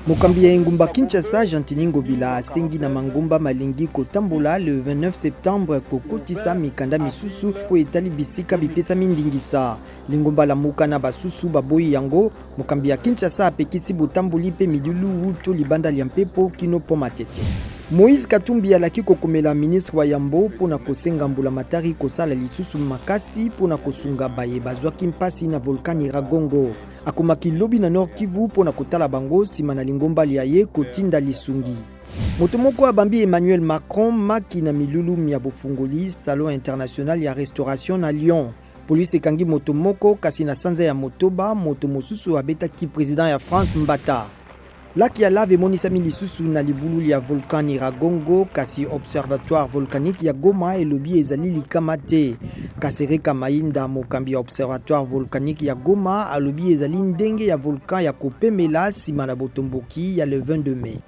Mokambi ya engumba Kinshasa, Gentiny Ngobila, asengi na mangomba malingi kotambola le 29 septembre kokotisa mikanda misusu mpo etali bisika bipesami ndingisa. Lingomba Lamuka na basusu baboyi yango. Mokambi ya Kinshasa apekisi botamboli mpe milulu wuto libanda lya mpepo kino pont Matete. Moïse Katumbi alaki kokomela ministre wa yambo mpo na kosenga mbulamatari kosala lisusu makasi mpo na kosunga baye bazwaki mpasi na volcan Nyiragongo. Akomaki lobi na Nord Kivu mpo na kotala bango nsima na lingomba lya ye kotinda lisungi. Moto moko abambi Emmanuel Macron maki na milulu mya bofungoli Salon international ya restauration na Lyon. Polisi ekangi moto moko kasi na sanza ya motoba moto mosusu abetaki president ya France mbata. Laki ya lave emonisami lisusu na libulu lya volcan Nyiragongo, kasi Observatoire volcanique ya Goma elobi ezali likama te. Kasereka Mayinda, mokambi ya Observatoire volcanique ya Goma, alobi ezali ndenge ya volcan ya kopemela nsima na botomboki ya le 22 mai.